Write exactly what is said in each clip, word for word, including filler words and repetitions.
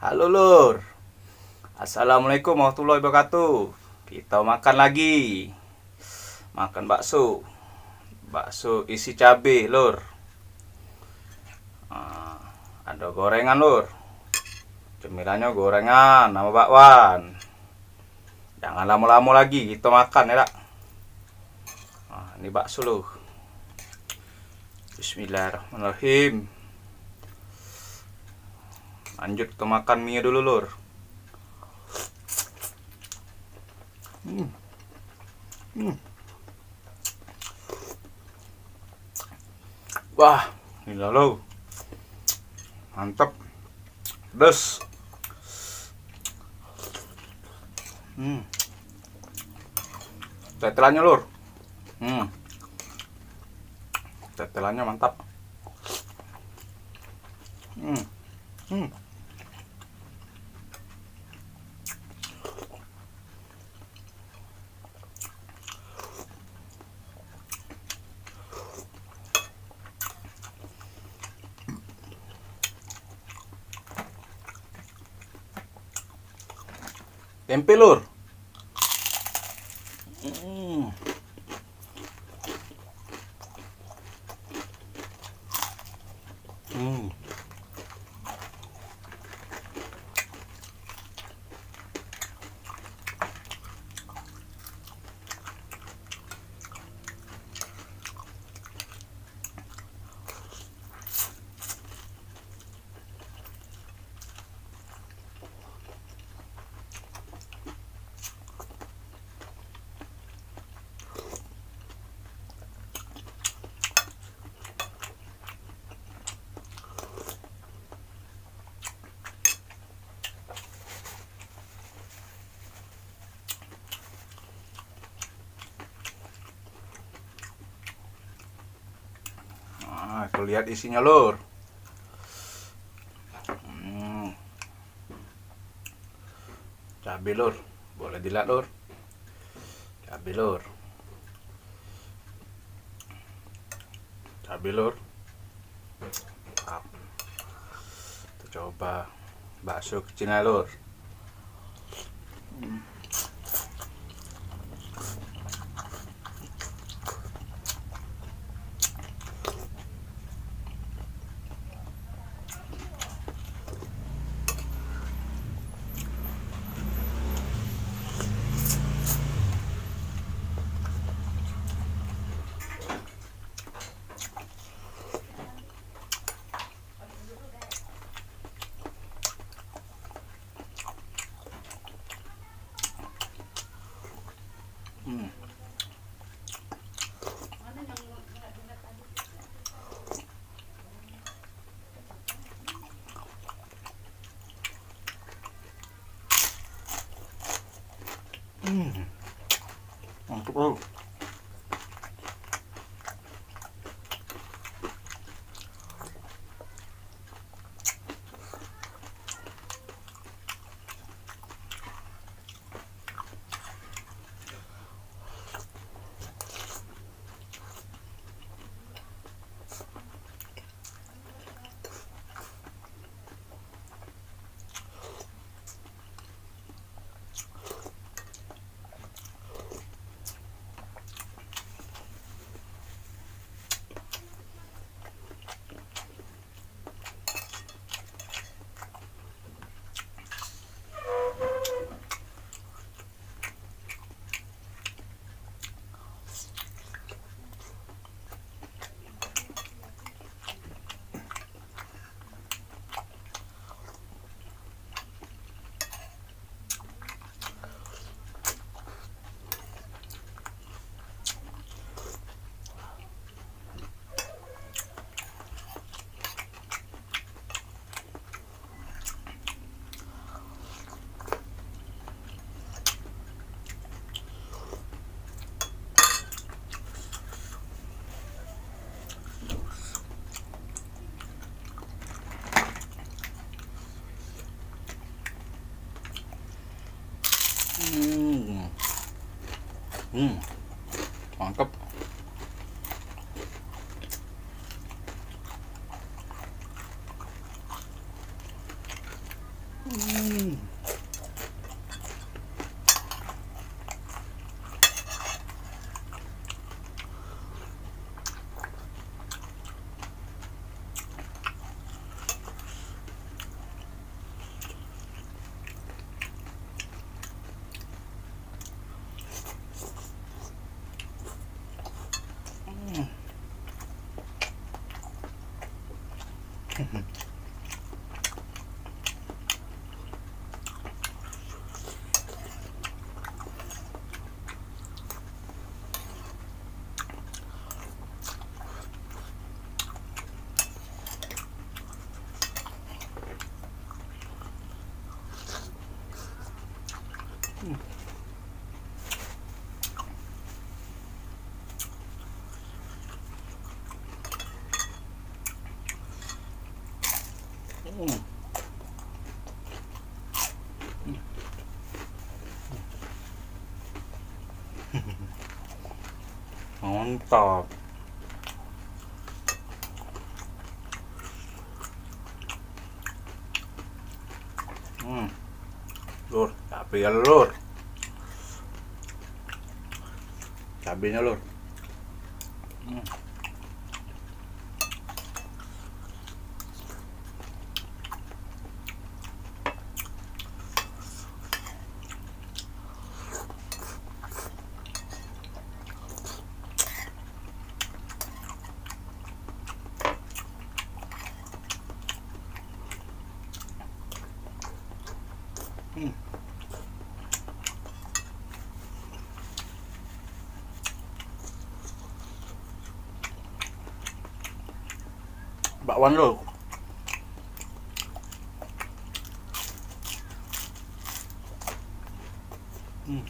Halo, Lur. Assalamualaikum warahmatullahi wabarakatuh. Kita makan lagi. Makan bakso. Bakso isi cabe, Lur. Ah, ada gorengan, Lur. Cemilannya gorengan sama bakwan. Jangan lamo-lamo lagi kita makan, ya dak? Nah, ini bakso, Lur. Bismillahirrahmanirrahim. Lanjut ke makan mie dulu, Lur. Hmm. Hmm. Wah, ini, Lur. Mantep. Pedes. Hmm. Tetelannya, Lur. Hmm. Tetelannya mantap. Hmm. Hmm. Tempe, Lur. Hmm. Hmm. Nah, aku lihat isinya, Lur. Hmm. Cabe, Lur. Boleh dilihat, Lur. Cabe, Lur. Cabe, Lur. Mantap. Kita coba bakso kecilnya, Lur. Hmm. Hmm. Mantap, Bro. Hmm. Hmm. Mantep. Mantap. Hmm. Lur, cabe ya, Lur. Cabenya, Lur. Hmm. Hmm. Bakwan lo. Hmm.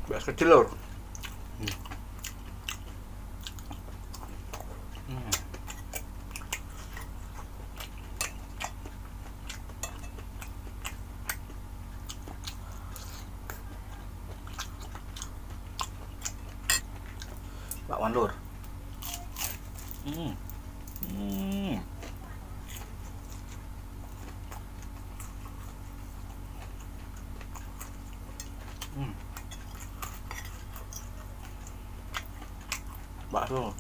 Beras kecil, Lur. Hmm. Hmm. Bakwan, Lur. Hmm. Hmm. Hmm. Bakso.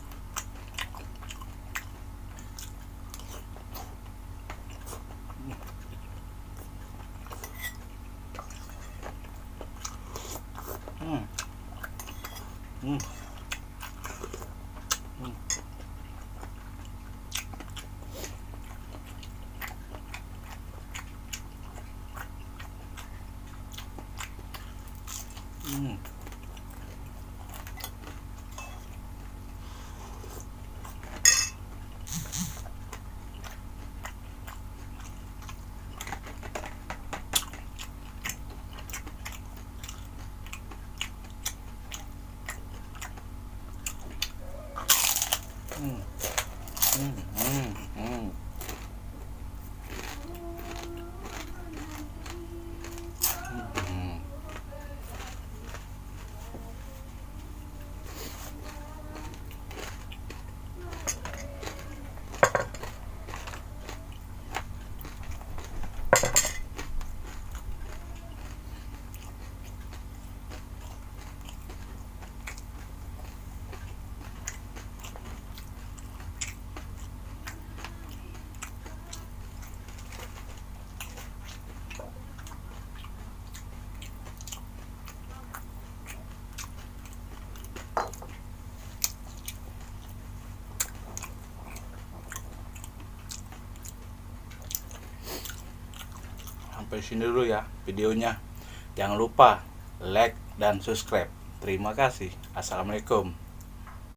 Hmm. Hmm. Hmm. Hmm. Hmm. Hmm, hmm, hmm. Hmm. Sampai sini dulu ya videonya. Jangan lupa like dan subscribe. Terima kasih. Assalamualaikum.